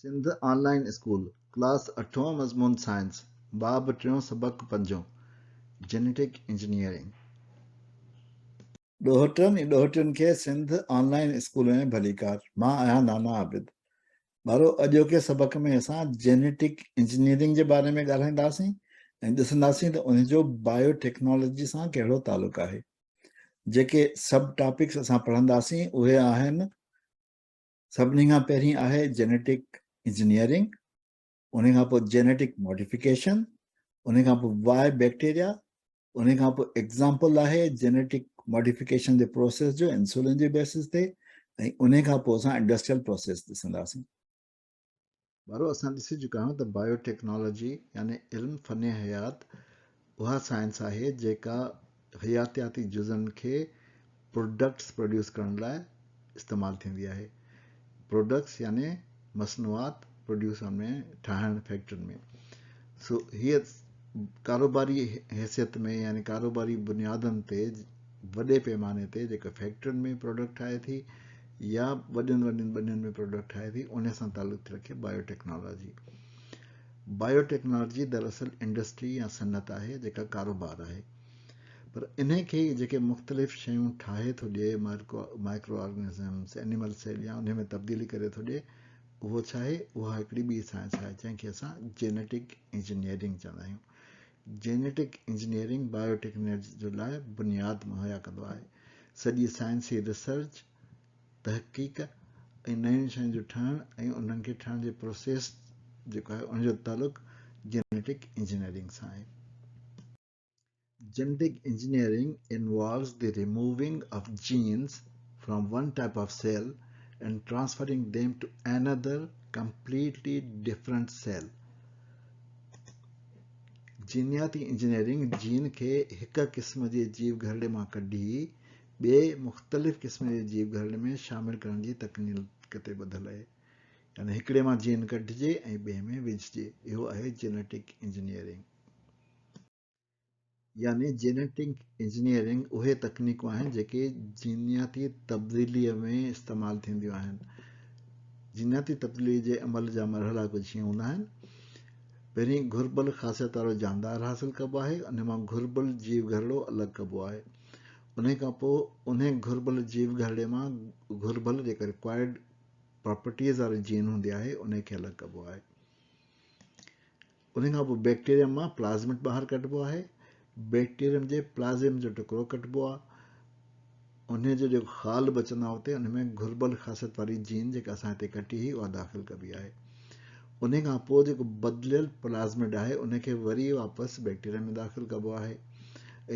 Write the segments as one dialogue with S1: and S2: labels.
S1: سنڌ آن line school, class اٺون، مضمون science, باب ٽيون، سبق پنجون، جينيٽڪ انجنيئرنگ. ڏوهٽن ۽ ڏوهٽين کي سنڌ آن لائين اسڪول ۾ ڀليڪار. مان آهيان نانا عابد. ٻارو اڄوڪي سبق ۾ اسان جينيٽڪ انجنيئرنگ جي باري ۾ ڳالهائينداسين ۽ ڏسنداسين ته ان جو بايو ٽيڪنالاجي سان ڪهڙو تعلق آهي. جيڪي سب ٽاپڪس اسان پڙهنداسين اهي آهن. سڀني کان پهرين آهي جينيٽڪ انجنيئرنگ، ان کان پوء جينيٽڪ ماڊيفڪيشن، ان کان پوء واء بيڪٽيريا، ان کان پوء ايگزامپل آهي جينيٽڪ ماڊيفڪيشن جي پروسيس جو انسولين جي بيسس تي ۽ ان کان پوء اسان انڊسٽريل پروسيس ڏسنداسين. ٻارو اسان ڏسي چڪا آهيون ته بايو ٽيڪنالاجي يعني علم فن حيات اها سائنس آهي جيڪا حياتياتي جزن کي پروڊڪٽس پروڊيوس ڪرڻ لاء استعمال ٿيندي آهي. پروڊڪٽس يعني مصنوعات پروڊيوس ۾ ٺاهڻ فيڪٽرين ۾ سو هيء ڪاروباري حيثيت ۾ يعني ڪاروباري بنيادن تي وڏي پيماني تي جيڪا فيڪٽرين ۾ پروڊڪٽ ٺاهي ٿي يا وڏين وڏين ٻنين ۾ پروڊڪٽ ٺاهي ٿي ان سان تعلق ٿي رکي بايو ٽيڪنالاجي. بايو ٽيڪنالاجي دراصل انڊسٽري يا صنعت آهي جيڪا ڪاروبار آهي پر انهي کي جيڪي مختلف شيون ٺاهي ٿو ڏئي مائڪرو آرگنزمس اينيمل سيل يا انهي ۾ تبديلي ڪري ٿو ڏئي اهو ڇا آهي اها هڪڙي ٻي سائنس آهي جنهن کي اسان جينيٽڪ انجنيئرنگ چوندا آهيون. جينيٽڪ انجنيئرنگ بايو ٽيڪنالاجي جي لاء بنياد مهيا ڪندو آهي. سڄي سائنسي ريسرچ، تحقيق ۽ نين شين جو ٺهڻ ۽ انهن کي ٺهڻ جي پروسيس جيڪو آهي ان جو تعلق جينيٽڪ انجنيئرنگ سان آهي. Genetic engineering involves the removing of genes from one type of cell and transferring them to another completely different cell. جينياتي انجنيئرنگ جين کي هڪ قسم جي جيوگهرڙي مان ڪڍي ٻئي مختلف قسم جي جيوگهرڙي ۾ شامل ڪرڻ جي تڪنيڪ تي ٻڌل آهي. يعني هڪڙي مان جين ڪڍجي ۽ ٻئي ۾ وجهجي. اهو آهي جينيٽڪ انجنيئرنگ. يعني جينيٽڪ انجنيئرنگ اهي تڪنيڪون آهن جيڪي جينياتي تبديليء ۾ استعمال ٿينديون آهن. جينياتي تبديليء جي عمل جا مرحلا ڪجهه هيئن هوندا آهن. پهرين گهربل خاصيت وارو جاندار حاصل ڪبو آهي، ان مان گهربل جيو گهرڙو الڳ ڪبو آهي. انهي کان پوء انهي گهربل جيو گهرڙي مان گهربل جيڪا رڪوائرڊ پراپرٽيز واري جين هوندي آهي انهي کي الڳ ڪبو آهي. ان کان پوء بيڪٽيريم مان پلازمڊ ٻاهر ڪڍبو آهي. بيڪٽيريم جي پلازم جو ٽڪرو ڪٽبو آهي. انهيء جو جيڪو خال بچندو آهي اتي ان ۾ گهربل خاصيت واري جين جيڪا اسان هتي ڪٽي هئي اها داخل ڪبي آهي. انهيء کان پوء جيڪو بدليل پلازمڊ آهي ان کي وري واپس بيڪٽيريم ۾ داخل ڪبو آهي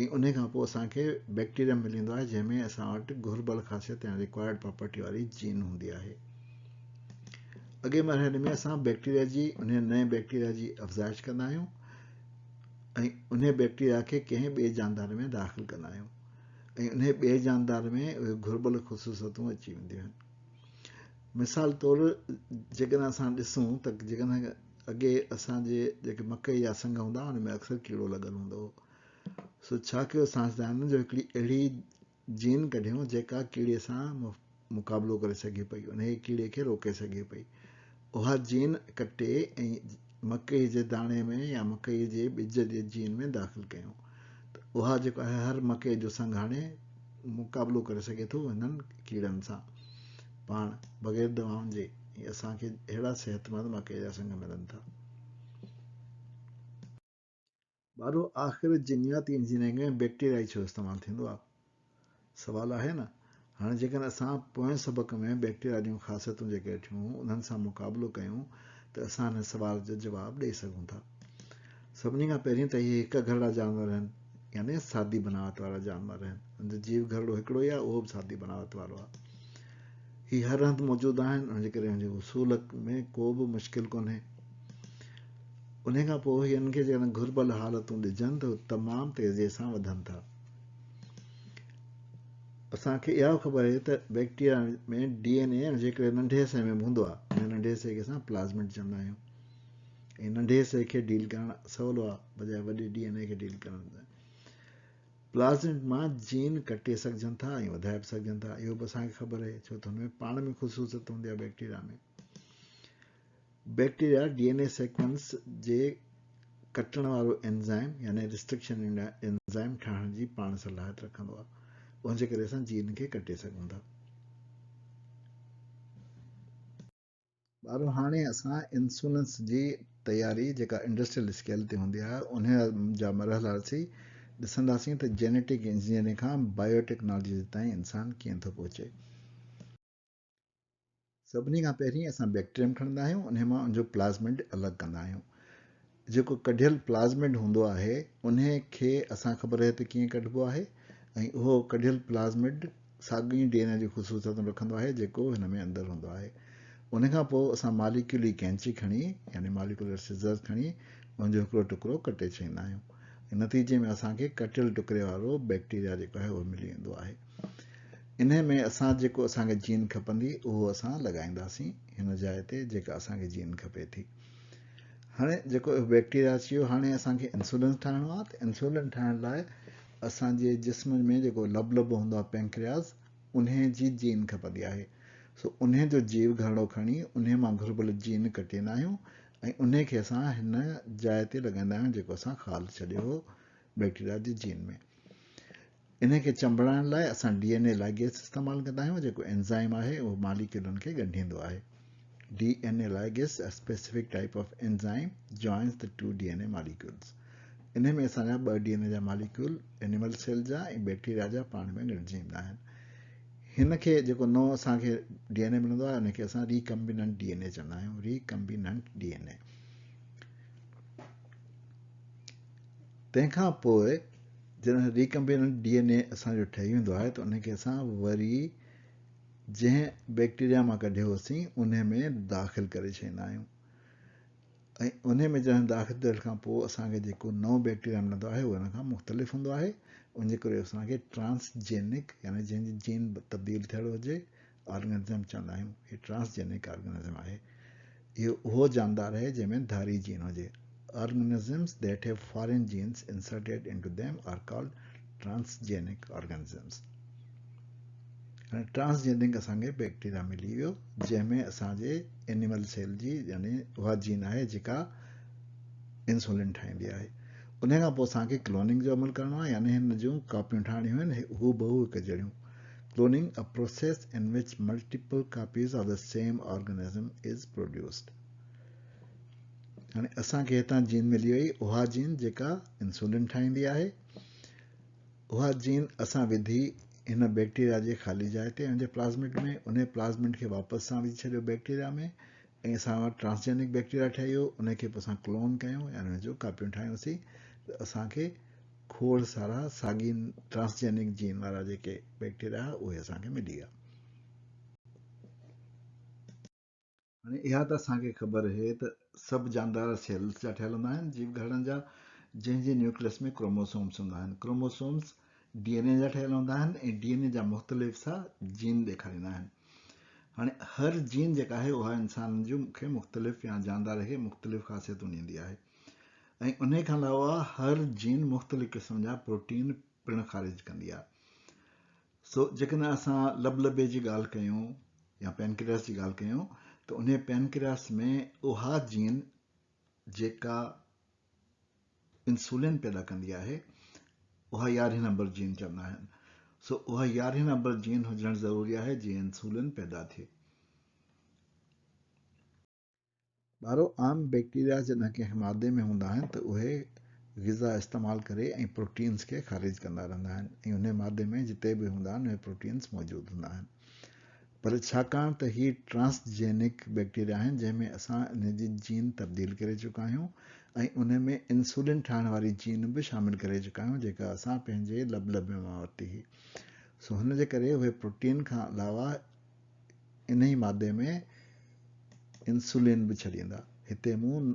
S1: ۽ انهيء کان پوء اسان کي بيڪٽيريم ملي ويندو آهي جنهن ۾ اسان وٽ گهربل خاصيت يا رڪوائرڊ پراپرٽي واري جين هوندي آهي. اڳئين مرحلي ۾ اسان بيڪٽيريا جي انهيء نئين بيڪٽيريا جي افزائش ڪندا آهيون ۽ انهيء بيڪٽيريا کي ڪنهن ٻئي جاندار ۾ داخل ڪندا آهيون ۽ انهيء ٻئي جاندار ۾ اهي گهربل خصوصيتون اچي وينديون آهن. مثال طور جيڪڏهن اسان ڏسون ته جيڪڏهن اڳي اسان جي جيڪي مڪئي جا سنگ هوندا هئا ان ۾ اڪثر ڪيڙو لڳل هوندو هو سو ڇا ڪيو سائنسدانن جو هڪڙي اهڙي جين ڪڍيو جيڪا ڪيڙي سان مقابلو ڪري سگهي پئي، انهيء ڪيڙي کي روڪي سگهي پئي. اها جين ڪٽي ۽ مڪئي جي داڻي ۾ يا مڪئي جي ٻج جي جين ۾ داخل ڪيون ته اها جيڪو آهي هر مڪئي جو سنگ هاڻي مقابلو ڪري سگهي ٿو هنن ڪيڙن سان پاڻ بغير دوائن جي ۽ اسان کي اهڙا صحتمند مڪئي جا سنگ ملن ٿا. ٻارو آخر جينياتي انجنيئرنگ ۾ بيڪٽيريا ئي ڇو استعمال ٿيندو آ؟ سوال آهي نه؟ هاڻي جيڪڏهن اسان پوئين سبق ۾ بيڪٽيريا جون خاصيتون جيڪي ڏٺيون هيون انهن سان مقابلو ڪيون ته اسان هن سوال جو جواب ڏئي سگهون ٿا. سڀني کان پهرين ته اهي هڪ گهرڙا جانور آهن يعني سادي بناوت وارا جانور آهن. ان جو جيو گهرڙو هڪڙو ئي آهي اهو به سادي بناوت وارو آهي. هي هر هنڌ موجود آهن ان جي ڪري ان جي حصول ۾ ڪو به مشڪل ڪونهي. انهي کان پوء هنن کي جيڪڏهن گهربل حالتون ڏجن ته هو تمام تيزيء سان وڌن ٿا. اسان کي اها به خبر آهي ته بيڪٽيريا ۾ ڊي اين اي جي هڪڙي ننڍي حصي ۾ به هوندو آهي. انهي ننڍي حصي کي اسان پلازمڊ چوندا آهيون ۽ ننڍي حصي کي ڊيل ڪرڻ سولو آهي بجاء وڏي ڊي اين اي کي ڊيل ڪرڻ جي. پلازمڊ مان جين ڪٽي سگهجن ٿا ۽ وڌائي به سگهجن ٿا اهو به اسان کي خبر آهي ڇو ته هن ۾ پاڻ ۾ خصوصيت هوندي آهي bacteria ۾. Bacteria D N A sequence جي ڪٽڻ وارو انزائم يعني ريسٽرڪشن انزائم ٺاهڻ جي پاڻ صلاحيت رکندو آهي، ان جي ڪري اسان جين کي ڪٽي سگهون ٿا. ٻارو هاڻي اسان انسولنس جي تياري جيڪا انڊسٽريل اسڪيل تي هوندي آهي انهي جا مرحلا ڏسي ڏسنداسين ته جينيٽڪ انجنيئرنگ کان بايو ٽيڪنالاجي تائين انسان ڪيئن ٿو پهچي. سڀني کان پهرين اسان بيڪٽريم کڻندا آهيون انهي مان ان جو پلازمڊ الڳ ڪندا آهيون. جيڪو ڪڍيل پلازمڊ هوندو آهي انهي کي اسان خبر آهي ته ڪيئن ڪڍبو آهي ۽ اهو ڪڍيل پلازمڊ ساڳيون ڊي اين اي جون خصوصيتون رکندو آهي جيڪو هن ۾ اندر هوندو آهي. ان کان پوء اسان ماليڪيولي قينچي کڻي يعني ماليڪيولر سزرز کڻي ان جو هڪڙو ٽڪرو ڪٽي ڇڏيندا آهيون ۽ نتيجي ۾ اسان کي ڪٽيل ٽڪري وارو بيڪٽيريا جيڪو آهي اهو ملي ويندو آهي. انهي ۾ اسان جيڪو اسان کي جين کپندي اهو اسان لڳائينداسين هن جاء تي جيڪا اسان کي جين کپي ٿي. هاڻي جيڪو اهو بيڪٽيريا اچي ويو هاڻي اسان کي انسولين ٺاهڻو آهي ته انسولين ٺاهڻ لاء اسان جي جسم ۾ جيڪو لبلبو هوندو آهي پينڪرياز انهي جي جين کپندي آهي سو انهي جو جيو گهرڙو کڻي انهي مان گهربل جين ڪٽيندا آهيون ۽ انهي کي اسان هن جاء تي لڳائيندا آهيون جيڪو اسان خال ڇڏيو هو بيڪٽيريا جي جين ۾ انهي کي چنبڙائڻ لاء اسان ڊي اين اي لائگيس استعمال ڪندا آهيون جيڪو اينزائم آهي اهو ماليڪيولن کي ڳنڍيندو آهي. D N A ligase, a specific type of enzyme, joins the two D N A molecules. انهي ۾ اسان جا ٻه ڊي اين اي جا ماليڪيول اينيمل سيل جا ۽ بيڪٽيريا جا پاڻ ۾ ڳنڍجي ايندا آهن. هن کي جيڪو نئون اسان کي ڊي اين اي ملندو آهي ان کي اسان ريڪمبيننٽ ڊي اين اي چوندا آهيون، ريڪمبيننٽ ڊي اين اي. تنهن کان پوء جڏهن ريڪمبيننٽ ڊي اين اي اسان جو ٺهي ويندو آهي ته ان کي اسان وري جنهن بيڪٽيريا مان ڪڍيو هوسين ان ۾ داخل ڪري ڇڏيندا آهيون ۽ ان ۾ جڏهن داخل ٿيڻ کان پوء اسان کي جيڪو نئون بيڪٽيريا ملندو آهي اهو ان کان مختلف هوندو آهي ان جي ڪري اسان کي ٽرانسجينڪ يعني جنهن جي جين تبديل ٿيل هجي آرگنزم چوندا آهيون. هي ٽرانسجينڪ آرگنزم آهي. اهو اهو جاندار آهي جنهن ۾ ڌاري جين هجي. Organisms that have foreign genes inserted into them are called transgenic organisms. هاڻي ٽرانسجينڪ اسان کي بيڪٽيريا ملي ويو جنهن ۾ اسان جي اينيمل سيل جي يعني اها جين آهي جيڪا انسولين ٺاهيندي آهي. ان کان پوء اسان کي ڪلوننگ جو عمل ڪرڻو آهي يعني هن جون ڪاپيون ٺاهڻيون آهن هو بهو هڪ جهڙيون. Cloning, a process in which multiple copies of the same organism is produced. هاڻي اسان کي هتان جين ملي وئي اها جين جيڪا انسولين ٺاهيندي آهي اها جين اسان وڌي هن بيڪٽيريا جي خالي جاء تي ان جي پلازمڊ ۾ ان پلازمڊ کي واپس سان وجهي ڇڏيو بيڪٽيريا ۾ ۽ اسان وٽ ٽرانسجينڪ بيڪٽيريا ٺهي ويو ان کي پوء اسان ڪلون ڪيون يعني ان جو ڪاپيون ٺاهيونسين ته اسان کي کوڙ سارا ساڳي ٽرانسجينڪ جين وارا جيڪي بيڪٽيريا هئا اهي اسان کي ملي ويا. هاڻي اها ته اسان کي خبر اهي ته سڀ جاندار سيلز جا ٺهيل هوندا آهن، جيو گهرڙن جا، جنهن جي نيوڪليس ۾ ڪروموسومز هوندا آهن. ڪروموسومز ڊي اين اي جا ٺهيل هوندا آهن ۽ ڊي اين اي جا مختلف حصا جين ڏيکاريندا آهن. هاڻي هر جين جيڪا آهي اها انسان جون کي مختلف يا جاندار کي مختلف خاصيتون ڏيندي آهي. ۽ انهي کان علاوه هر جين مختلف قسم جا پروٽين پڻ خارج ڪندي آهي. سو جيڪڏهن اسان لبلبي جي ڳالهه ڪيون يا پينڪرياس جي ڳالهه ڪيون ته انهي پينڪرياس ۾ اها جين جيڪا انسولين پيدا ڪندي آهي اها يارهين نمبر جين چوندا آهن. سو اها يارهين نمبر جين هجڻ ضروري آهي جيئن انسولين پيدا ٿئي. ٻارو عام بيڪٽيريا جڏهن ڪنهن مادي ۾ هوندا آهن ته اهي غذا استعمال ڪري ۽ پروٽينز کي خارج ڪندا رهندا آهن ۽ انهي مادي ۾ جتي به هوندا آهن اهي پروٽينز موجود هوندا آهن پر ڇاڪاڻ ته هي ٽرانسجينڪ بيڪٽيريا آهن جنهن ۾ اسان انهي جي جين تبديل ڪري چڪا آهيون ۽ انهي ۾ انسولين ٺاهڻ واري جين به شامل ڪري چڪا آهيون جيڪا اسان پنهنجي لبلبي مان ورتي هئي سو هن جي ڪري اهي پروٽين کان علاوه انهي مادي ۾ انسولين به ڇڏيندا. هتي مون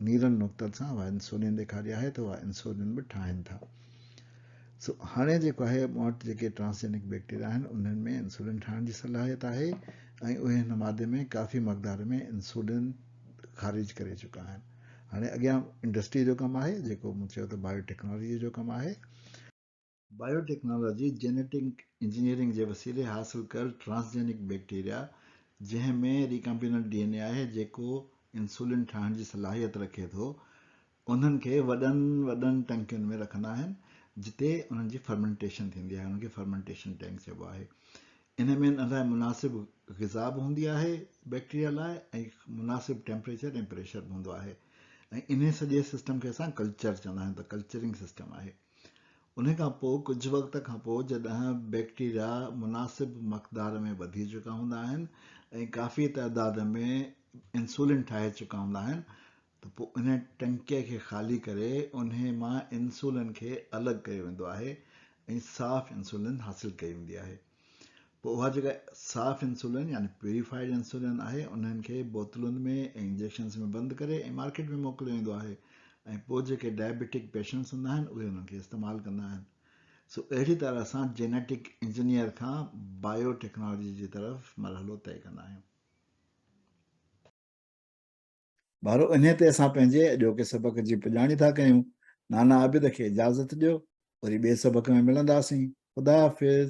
S1: نيرن نقطن سان اها انسولين ڏيکاري آهي ته اها انسولين به ٺاهين ٿا. سو هاڻي جيڪو آهي مون وٽ جيڪي ٽرانسجينڪ بيڪٽيريا آهن انهن ۾ انسولين ٺاهڻ جي صلاحيت آهي ۽ اهي هن مادي ۾ ڪافي مقدار ۾ انسولين خارج ڪري چڪا آهن. هاڻي اڳيان انڊسٽري جو ڪم آهي جيڪو مون چيو ته بايو ٽيڪنالاجي جو ڪم آهي. بايو ٽيڪنالاجي جينيٽڪ انجنيئرنگ جي وسيلي حاصل ڪيل ٽرانسجينڪ بيڪٽيريا جنهن ۾ ريڪامبيننٽ ڊي اين اي آهي جيڪو انسولين ٺاهڻ جي صلاحيت رکي ٿو انهن کي وڏن وڏن ٽنڪين ۾ رکندا آهن جتي انهن جي فرمنٽيشن ٿيندي آهي انهن کي فرمنٽيشن ٽينڪ چئبو آهي. ان ۾ ان لاء مناسب غذا به هوندي آهي بيڪٽيريا لاء ۽ مناسب ٽيمپريچر ۽ پريشر به هوندو آهي ۽ انهي سڄي سسٽم کي اسان ڪلچر چوندا آهيون ته ڪلچرنگ سسٽم آهي. انهي کان پوء ڪجهه وقت کان پوء جڏهن بيڪٽيريا مناسب مقدار ۾ وڌي چڪا هوندا آهن ۽ ڪافي تعداد ۾ انسولين ٺاهي چڪا هوندا آهن ته پوء انهي ٽنڪي کي خالي ڪري انهي مان انسولين کي الڳ ڪيو ويندو آهي ۽ صاف انسولين حاصل ڪئي ويندي آهي. پوء اها جيڪا صاف انسولين يعني پيوريفائيڊ انسولين آهي انهن کي بوتلن ۾ ۽ انجيڪشنز ۾ بند ڪري ۽ مارڪيٽ ۾ موڪليو ويندو آهي ۽ پوء جيڪي ڊائبيٽڪ پيشنٽس هوندا آهن اهي انهن کي استعمال ڪندا آهن سو اهڙي طرح سان جينيٽڪ انجنيئر کان بايو ٽيڪنالاجي جي طرف مرحلو طئي ڪندا آهيون. ٻارو انهي تي اسان پنهنجي اڄوڪي سبق جي پڄاڻي ٿا ڪيون. نانا عابد کي اجازت ڏيو. وري ٻئي سبق ۾ ملنداسين. خدا حافظ.